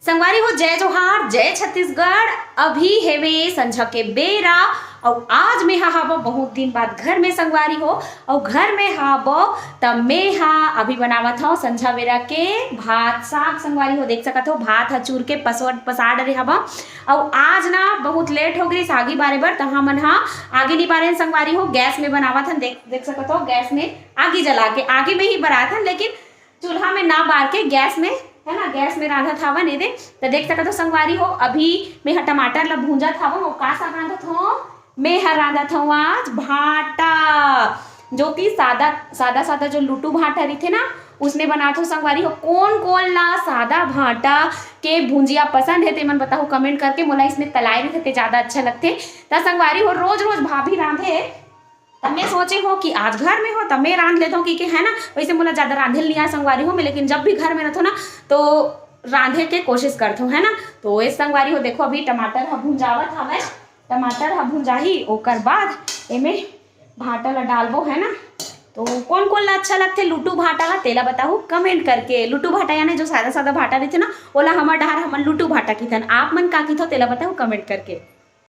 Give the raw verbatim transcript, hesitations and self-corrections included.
संगवारी हो, जय जोहार, जय छत्तीसगढ़। अभी हेवे संझा के बेरा, अउ आज में हा हाबो बहुत दिन बाद घर में संगवारी हो, अउ घर में हाबो त में हा अभी बनावत हव संझा बेरा के भात साग। संगवारी हो, देख सकत हो, भात हा चूर के पसोट पसा डरे हाबो। अउ आज ना बहुत लेट हो गई सागी बारे बर, त हमन हा आगी नी बारे हन संगवारी हो, गैस में बनावत हन। देख, देख सकत हो, गैस में आगी जला के, आगी में ही बनात हन, लेकिन चूल्हा में ना बार के गैस में, है ना, गैस में रांधत हावन। एदे त देख सकत हो संगवारी हो, अभी में हा टमाटर ला भूंजत हावों। अउ का साग रांधत हो? में हा रांधत हव आज भाटा, जो कि सादा सादा सादा जो लुटू भाटा रहिथे ना, उसने बनात हो संगवारी हो। कोन कोन ला सादा भाटा के भुंजिया पसंद है, ते मन बताहू कमेंट करके। मोला इसमें तलाई रहिथे, ते ज्यादा अच्छा लगथे। त संगवारी हो, रोज रोज भाभी रांधे, त मैं सोचे हो कि आज घर में हो त मैं रांध लेता हूँ, क्योंकि है ना, वैसे मोला ज्यादा रांधे नहीं आ संगवारी हो में, लेकिन जब भी घर में रहता हूँ ना, तो रांधे के कोशिश करता हूँ, है ना। तो ये संगवारी हो, देखो, अभी टमाटर ह भुंजावत हवय, टमाटर ह भुंजाही, ओकर बाद एमे भाटा ला डालबो, है ना। तो कोन कोन ला अच्छा लगथे लुटू भाटा ह, तेला बताहू कमेंट करके। लुटू भाटा यानी जो सादा सादा भाटा रहिथे ना, ओला हमर डहार हमन लुटू भाटा किथन। आप मन का किथो, तेला बताहू कमेंट करके।